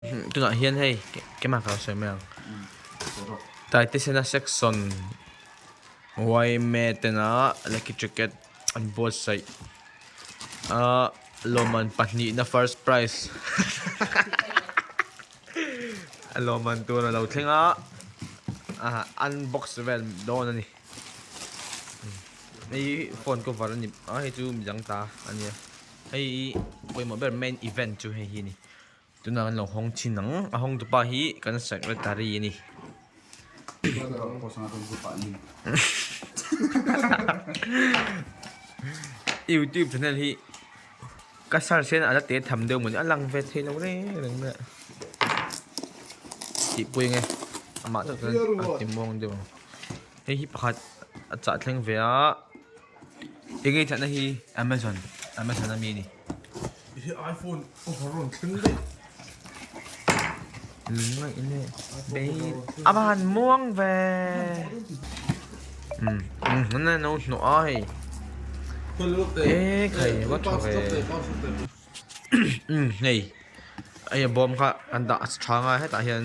Tunah hian hei keimah ka lo sawi mai ang. Taitesena section yma tena lucky ticket an buatsaih a lawmman pahnihna first prize a lawmman tur a lo thleng a unbox vel dawn a ni. Hei phone cover a ni a hei chu midang ta a nia hei hi pawimawh ber main event chu hei hi a ni tunah kan lo hawng chhin ang a hawng tupa hi kan secretary a ni. Youtube channel hi ka search hian a la te tham deuh mawni a lang ve thei lo reng reng mai a tih pui ang e amah chauh chuan a ti muang deuh ang. Hei hi pakhat a chah thleng ve a eng nge chahna hi amazon amazon ami a ni. Hi iphone over rawn thleng daih. Lungngaih leh bei a va han muang ve umm umm an lo hnawh a hei e khai va tha ve umm hei hei a bawm kha an dah tha ang a hetah hian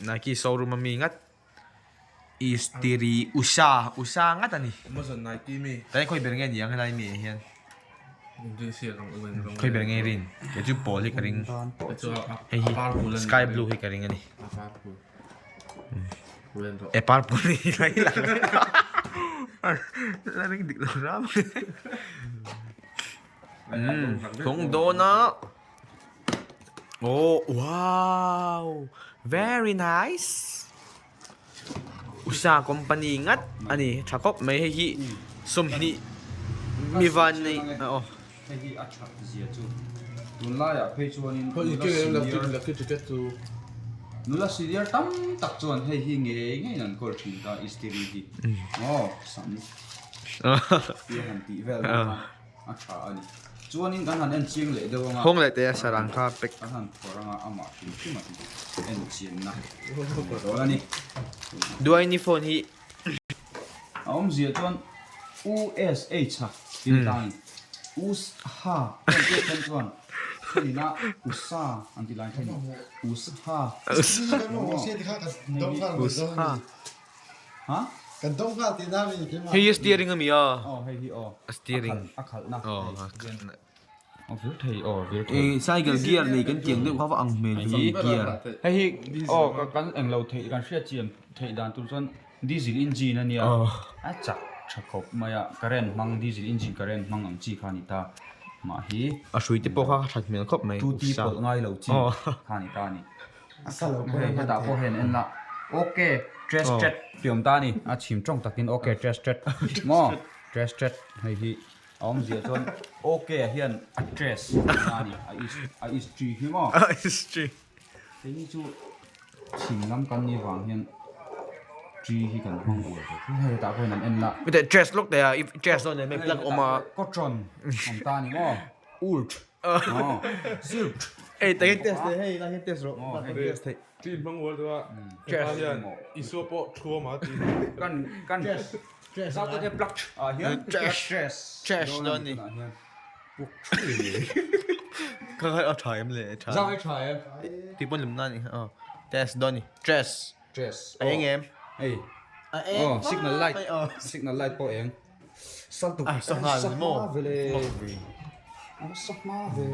nike showroom ami ngat. Istiri Usha Usha ngat a ni. Amazon Nike mi. Tlai khawi ber nge ni ang helai mi ah hian. Khawi ber nge rin kei chu pawl hi ka ring hei hi sky blue hi ka ring a ni. E purple hi lai lang la ring dik lo ram. Umm thawng dawn a. Oh wow very nice Usha company ngat a ni tha khawp mai hei hi sawmhnih mi van nei aw. Hei hi a that zia chu tunlaiah phei chuanin nula senior nula senior tam tak chuan hei hi ngei ngeiin an kawl thin ta istiri hi aw sam tia han tih vel dawn a. A tha a ni. Chuanin kan han en chiang leh deuh anga. Hawng leh teh a sarang kha pek. Kan han phawrh anga amah hrim hrim a en chianna dawn a ni. Duaini phone hi. A awmzia chuan USH a tin tlangin USA an tih then chuan thenin a USA an ti lai thenin USA. USA. Ha? Kan dawng nghal tih na mi keimah. Hei hi steering ami a. Aw hei hi aw. A steering. A khalh na. Aw a khalh na. Aw vir thei aw vir thei. E cycle gear nei kan tiang deuh kha va ang hmel hi gear. Hei hi aw kan englo theih kan hriat chian theih dan tur chuan diesel engine ania. A chak tha khawp mai a current hmang diesel engine current hmang ang chi kha a ni ta mah hi. A hrui te pawh kha a that hmel khawp mai. Two T pawlh ngai lo chi kha a ni ta a ni. Hei hetah pawh hian en la ok trusted tih awm ta a ni a chhim tawng takin ok trusted maw trusted hei hi a awmzia chuan ok ah hian a trust tihna a ni a is a istri hi maw a istri hei hi chu chhim lam kan nih vang hian tri hi kan hmang uar ve thung hei hetah pawh hian an en la heta trust lawk teh a i trust dawn em plug awm a cotton awm ta a ni maw ult Aw silk. Ei takin test teh hei lai hian test rawh oh hei test theih. Chi hmang ual deuh a hepa hian Isua pawh thu awm a ti. Kan kan zau tak e plug ah hian trash trash dawn ni. Kha kha a tha em le tha. Zau hi tha em. Ti pawn lim na ni aw test dawn ni trash. Trash. A eng em. Hei. A eng. Signal light signal light pawh eng. Sal tuk Ah, sanghal ni maw? Vele. Sa hma ve.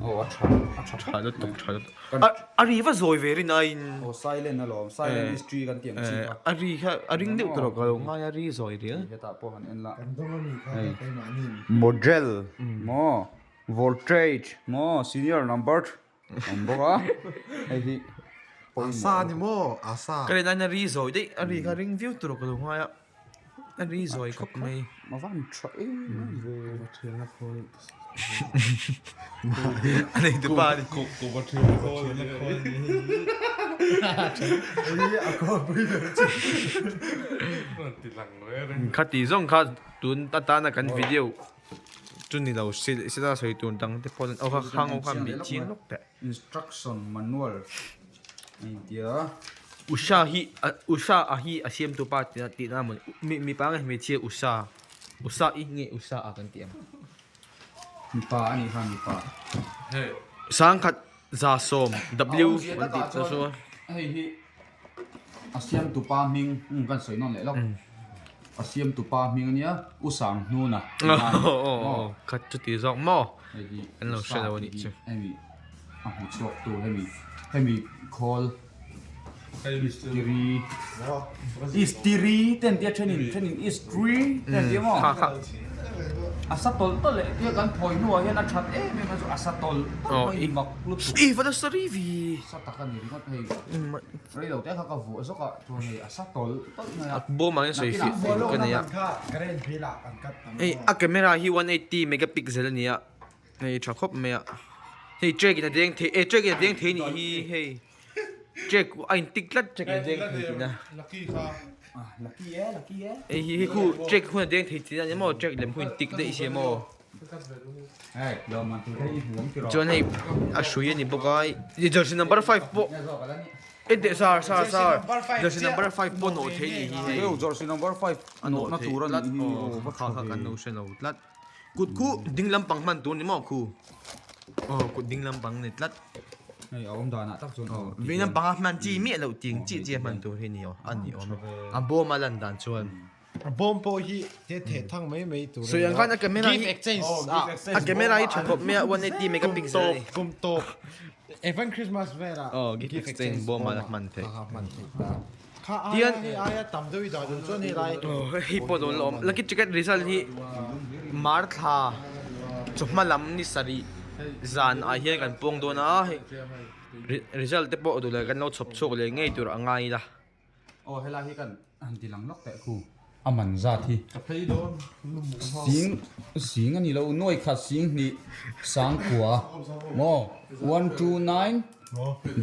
Oh, a tha. A tha tha lutuk, tha lutuk. A a ri va zawi ve rin aiin. Oh, silent alawm. Silent is tree kan tih ang chi kha. A ri kha a ring deuh tawh ka lo ngai a ri zawi rial. Hetah pawh han en la. Kan dawng ami kha keimahni. Model maw voltage maw senior number awm bawk a hei hi Asa ni maw asa. Ka rin aiin a ri zawi daih a ri kha ring viau tur ka lo ngai a a ri zawi khawp mai. A van tha em em ve. Thianna khawl A nei tu pa ni. Ko ko va thianna khawl ni hei a khawl pui ber chu. Ti lang reng reng. Khati zawng kha tun atana kan video. Chu ni lo sila sawi tur dang te pawh aw kha khang aw khan bih chiang lawk teh. Instruction manual a intia. Usha hi Usha a hi a siam tu pa tih tihna a maw ni mipa nge hmeichhia Usha Usha i nge Usha a kan tih ang. Mipa a nih kha mipa. Sangkhat. Zasawm W an tih chu chu. Hei hi a siam tupa hming kan sawi nawn leh lawk. A siam tupa hming ania U Sang Hnuna. Kha chuti zawk maw? Hei hi Kan lo hre lo anih chu. Hemi a hmu chhuak tu hemi hemi khawl istiri istiri te an tia thenin thenin istri te an tia maw? Kha kha. A sa tawlh tawlh leh tia kan phawi hnuah hian a that em em a chu a sa tawlh tawlh mai mak lutuk. I va sorry vi. Sa tak a ni ringawt hei rei lo te kha ka vuah zawk a chuan hei a sa tawlh tawlh mai a. A bawm ah hian sawi fiah tur ka nei a. Hei a camera hi 180 megapixel a ni a hei tha khawp mai a hei track in a deng thei eh track in a deng thei nih hi hei track a in tik tlat track in a deng thei tihna hei hi hei khu track hun a deng thei tihna a ni maw track lem hun in tik daih si a maw chuan hei a hrui a ni bawk a jersey number 5 pawh e teh sar sar sar jersey number 5 pawh nawh theih nih hi hei jersey number 5 a nawh theih tlat aw kha kha kan lo hre lo tlat kut khu ding lampang hman tur ni maw khu aw kut ding lampang ni tlat hei a awm danah tak chuan aw vei lampang a hman chi miah loh ting chiah chiah hman tur hi ni aw a ni awm a bawm a lan dan chuan A bawm pawh hi he theh thang mai mai tur a Sawi ang khan a camera hi Gift exchange a camera hi tha khawp mai a 180 megapixel a ni. Kum tawp Even Christmas velah Oh gift exchange bawm a la hman theih. A hman theih ta. Kha aia hei aia tam deuh i dah duh chuan hei lai. Oh hei pawh dawn la awm. Lucky ticket result hi Mar thla chawhma lam ni sarih zan ah hian kan puang dawn a hei result te pawh duh leh kan lo chhawp chhuak leh ngei tur a ngai ila. Aw helai hi kan han ti lang lawk teh khu a man zat hi sing sing a ni lo nuai khat sing hnih sangkua maw one two nine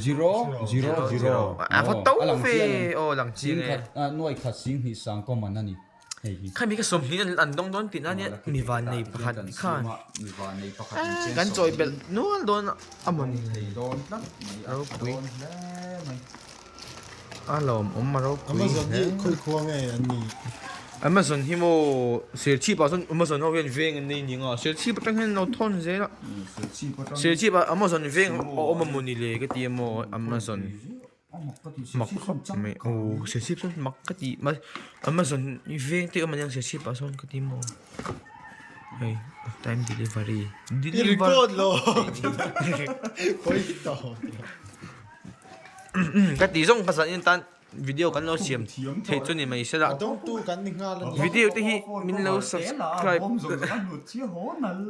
zero zero zero a va to ve aw lang chiang e nuai khat sing hnih sangkaw man a ni hei hi khami ka sawmhnih an dawng dawn tihna ania mi van nei pakhat khan mi van nei pakhat in chen kan chawi belh nual dawn a mawni thei dawn tlat mai a ropui dawn hle mai. A lawmawm a ropui Amazon hi khawi khua nge an ni? Amazon hi maw Serchhip ah chuan Amazon ho hian veng an nei ning a, Serchhip atang hian an lo thawn zel a, Serchhip ah Amazon veng a awm a mawni le ka ti a maw Amazon mak khawp mai aw Serchhip chuan mak ka ti mai Amazon veng te awm aniang Serchhip ah sawn ka ti maw hei time delivery I record lo pawi tawh. Ka tih zawng hmasa in tan video kan lo siam theih chu ni mai se la video te hi min lo subscribe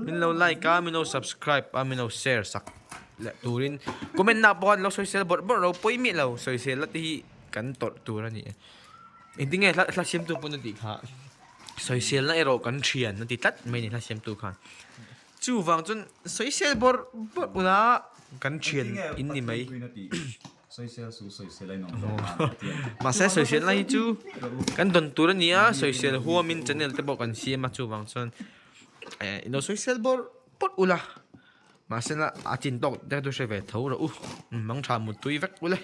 min lo like a min lo subscribe a min lo share sak leh turin comment na pawh khan lo sawisel bawrh bawrh lo pawi miah lo sawisel la te hi kan tawrh tur a ni e engtin nge hla siamtu pawn a tih kha sawisel na erawh kan thian a ti tlat mai a ni hla siamtu khan. Chuvang chuan sawisel bawrh bawrh ula kan thian in ni mai. Mahse sawisel na hi chu kan dawn tur a ni a, sawisel huamin channel te pawh kan siam a chuvang chuan ilo sawisel bawrh bawrh ula mahse a chin tawk te chu hre ve tho rawh u, mangtha muttui vek ule.